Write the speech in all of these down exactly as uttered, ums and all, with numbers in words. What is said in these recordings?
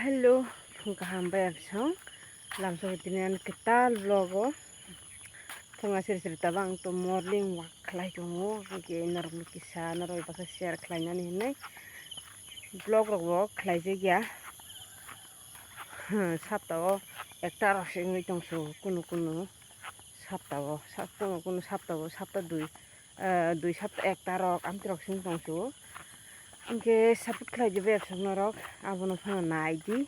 Hello, phung kaham bai absong. Lamsok tini ani kwtal vlog o. Phunga siri siri tabang to morning walk khlai tongo. Hwnkhe norokno kisa norok baksa share khlainani hinwi vlog rok bo khlaijakya. Hmm, sapta o ekta rok se wngwi tongso kunu kunu sapta o, sap-, kunu kunu sapta o, sapta dui, eh, dui sapta ekta rok amtwi rok se wngwi tongso. Hwnkhe support khlai di bai absong norok abono phano nai di.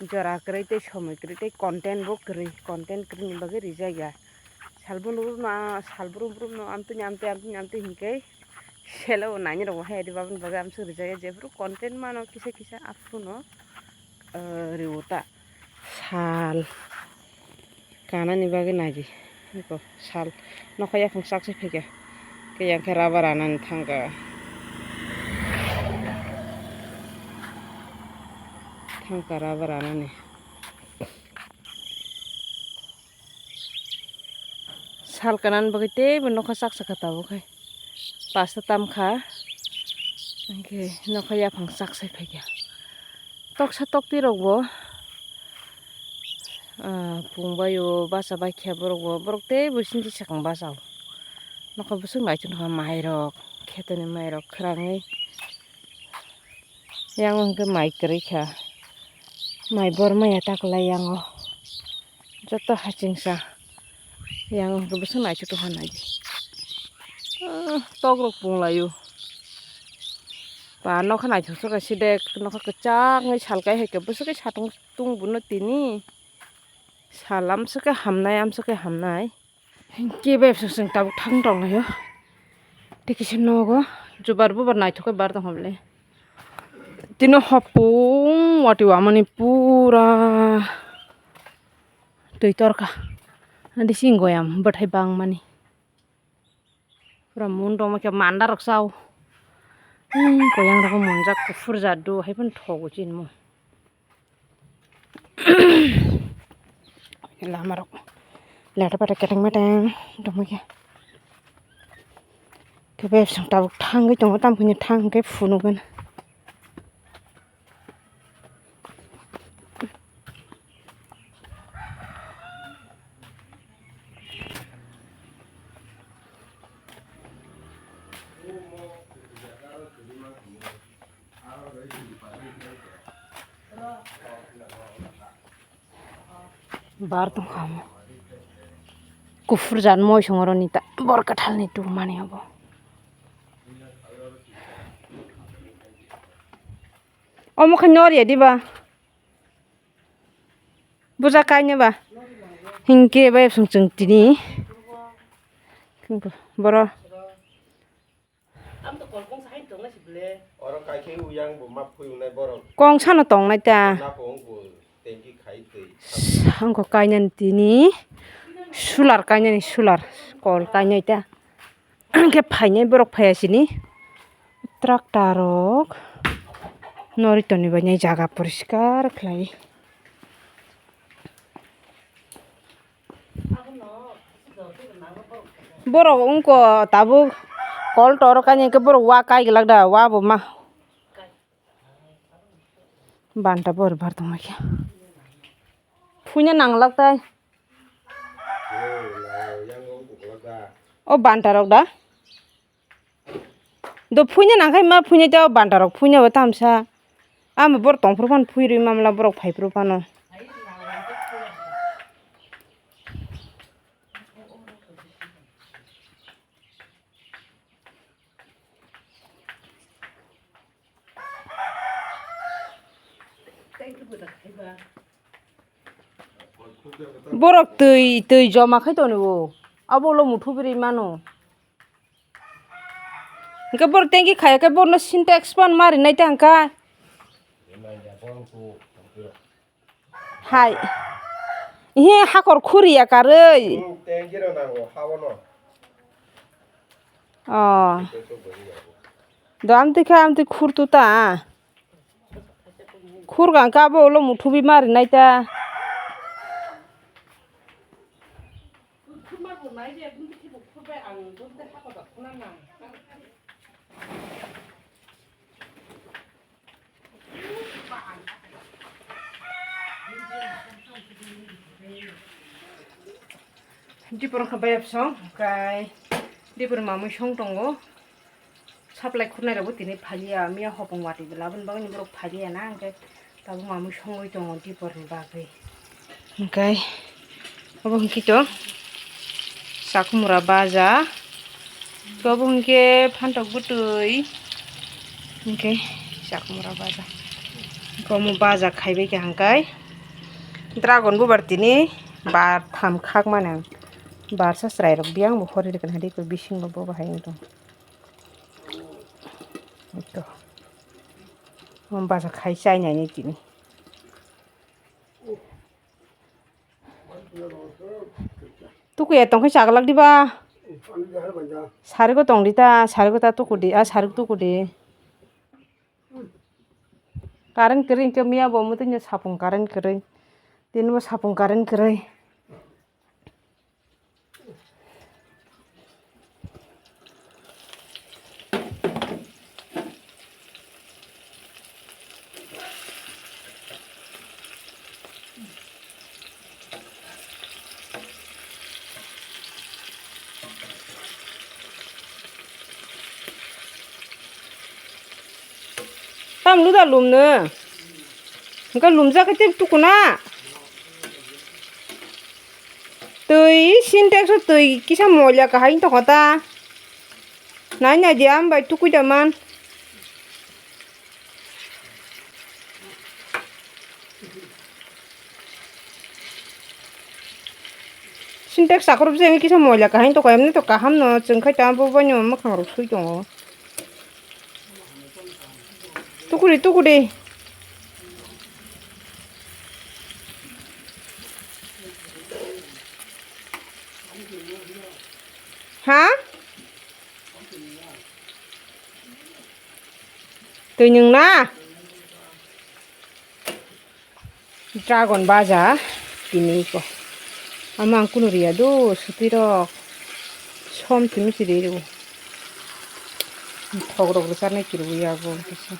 Jora kwrwi tei somoi kwrwi tei content bo kwrwi, content kwrwini bagwi rijak ya. Sal brum brum no, sal brum brum no amtwini amtwi, amtwini amtwi hinkhe selo naini rok bo haya di, baboni bagwi amswk rijak ya. Jephuru content mano kisa kisa aphuru no, eh, riwo ta sal. Kanani bagwi naidi. Eko sal nokha yaphang sak se phaikha. Khe yang khe rubber anani thangkha. Thangkha rubber anani. Sal kanani bagwi teibo nokha sak sakha tabuk hai. Pasta tamkha. Hwnkhe nokha yaphang sak se phaikha. Toksa tokti rok bo, ah, pung bai o basa bai khe borok bo, borok tei bo sindi sakang basa o. Nokha bwswk naichuk nokha mai rok, khetoni mai rok khwrangwi. Yang hwnkhe mai kwrwi kha, mai bor maya ta kwlai yang o. Joto hachingsa. Yang hwnkhe bwswk naichuk tongkha naidi. Ah, tok rok pung lai o. Ba nokha naithok sokha sidek nokha kwchak wngwi sal kai hai khe bwswk khe satung tung buno tini. Sal amswk khe hamnai, amswk khe hamnai. Hinkhe bai swk swng tabuk thang tong lai o. Tei kisa nogo jubar bubar naithok khe bar tong hamle. Tino hopung wati wamani pura. Twi torkha. Adi sing goyam bwthai bangmani. Pura mun rok khe manda rok sao. Hmm, koyang rok munjak kuphur jadu hai phano thogo chini mo. Lama rok leta pata keteng meteng tongma khe. Khe bai swng tabuk thangwi tongo, tamo khe thang hwnkhe phunukgwino. Bar tongkha omo. Kuphur jat moisong oro ni ta bor kwthalni tubumani obo. Omo khe nor ya diba? Buja kainwi ba? Hinkhe bai song chwng tini. Boro. Oro kaikhe uyang bo ma phui unai borok. Kong sano tongnai ta. Nako wngbo tengki khai twi. Sangko kainani tini sular kainani sular kol kainai ta. Hwnkhe phainai borok phaiya sini. Tractor rok nori toni bai nai jaga poriskar khlai. Borok wngkha tabuk kol toro kanya hwnkhe borok wa kai glak da, wa bo ma banta bor bar tongma khe phuina nanglak tai. O banta rok da. Do phuina nangkhai ma phuina tei o banta rok phuina bo tamsa. Ama bor tongphuru phano phui rwi mamla borok phai phuru phano. Borok twi, twi joma khai tonwi o. Abo ulo muthu bwrwi mano. Hwnkhe borok tanki khaya khe borokno Sintex phano ma rinai ta hwnkha. Hai. Ihe hakor khuriya karwi. Tanki rw nango, habono. Oh. Do amtwi kha, amtwi khur tu ta. Khur kang khe abo ulo muthubi ma rinai ta. Dipor wngkha bayapsong, hwnkhe dipor mamwi song tongo. Supply khurnairokbo tini phaliya, miya hopong watwi belai aboni bagwino borok phaliya na, hwnkhe tabuk mamwi songwi tongo diporni bagwi. Hwnkhe obo hwnkhe to chakhumura baja, obo hwnkhe phantok bwtwi, hwnkhe chakhumura baja, hwnkhe omo baja khaibai kha hwnkhe. Dragon bubar tini bar tham khak mani ang. Barsa chwrai rok biyang bo hori rikha hadi ko bisingo bo bahai wng tong. Ito. Om basa khai chai nai ni tini. Tukuya tong khai chaglak diba. Sarigo tong di ta, sarigo ta tuku di, ah, sarigo tuku di. Current kwrwi hwnkhe miya bo mwtwino sapung current kwrwi. Tini bo sapung current kwrwi. Tam luda lumno. Hwnkhe lumjak khe tei tukuna. Twi sintex o twi kisa moila kahai wng tongkha ta. Nai nai di, ang bai tukui da man. Sintex sakrupjak wngwi kisa moila kahai tongkha, emni to kaham no chwng khai ta, bo bai no mwkhang rok sui tongo. Tukudi tukudi. Ha? Twi nwng na? Dragon baja tini iko. Ama ang kunu riya do, suti rok. Som timi si ri ru. Thok rok rwchar nai kiri ya bo kisa.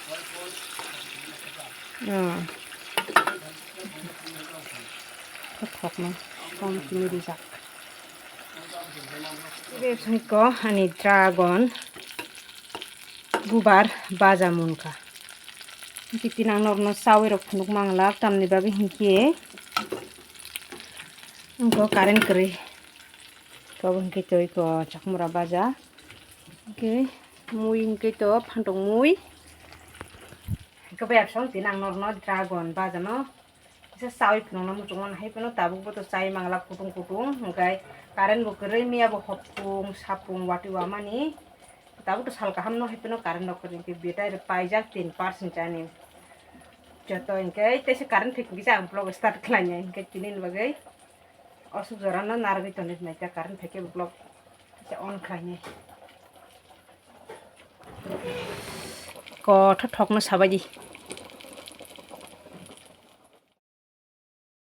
Ah. Thok no som timi rijak. Ibe songko ani dragon bubar baja munkha. Titi nang norno chawi rok phunuk manglak tamni bagwi hinkhe. Wngkha current kwrwi. Abo hinkhe to iko chakmura baja. Hinkhe mui hinkhe to phantok mui. Hinkhe bayapsong tini ang norno dragon bajano. Kisa chawi phunukna muchungmani hai phano tabukbo to chai mangla kutung kutung, hwnkhe current bo kwrwi, miya bo hopung sapung watwi wamani, tabuk to sal kaham no hai phano current rok kwrwi, hwnkhe battery rok paijak tin percent chani. Joto hwnkhe teisa current phaikhe kisa ang vlog start khlainai, hwnkhe tini ni bagwi aswk jora no narwgwi tongwi naikha, current phaikhe vlog kisa on khlainai. Kothok thokno sabaidi.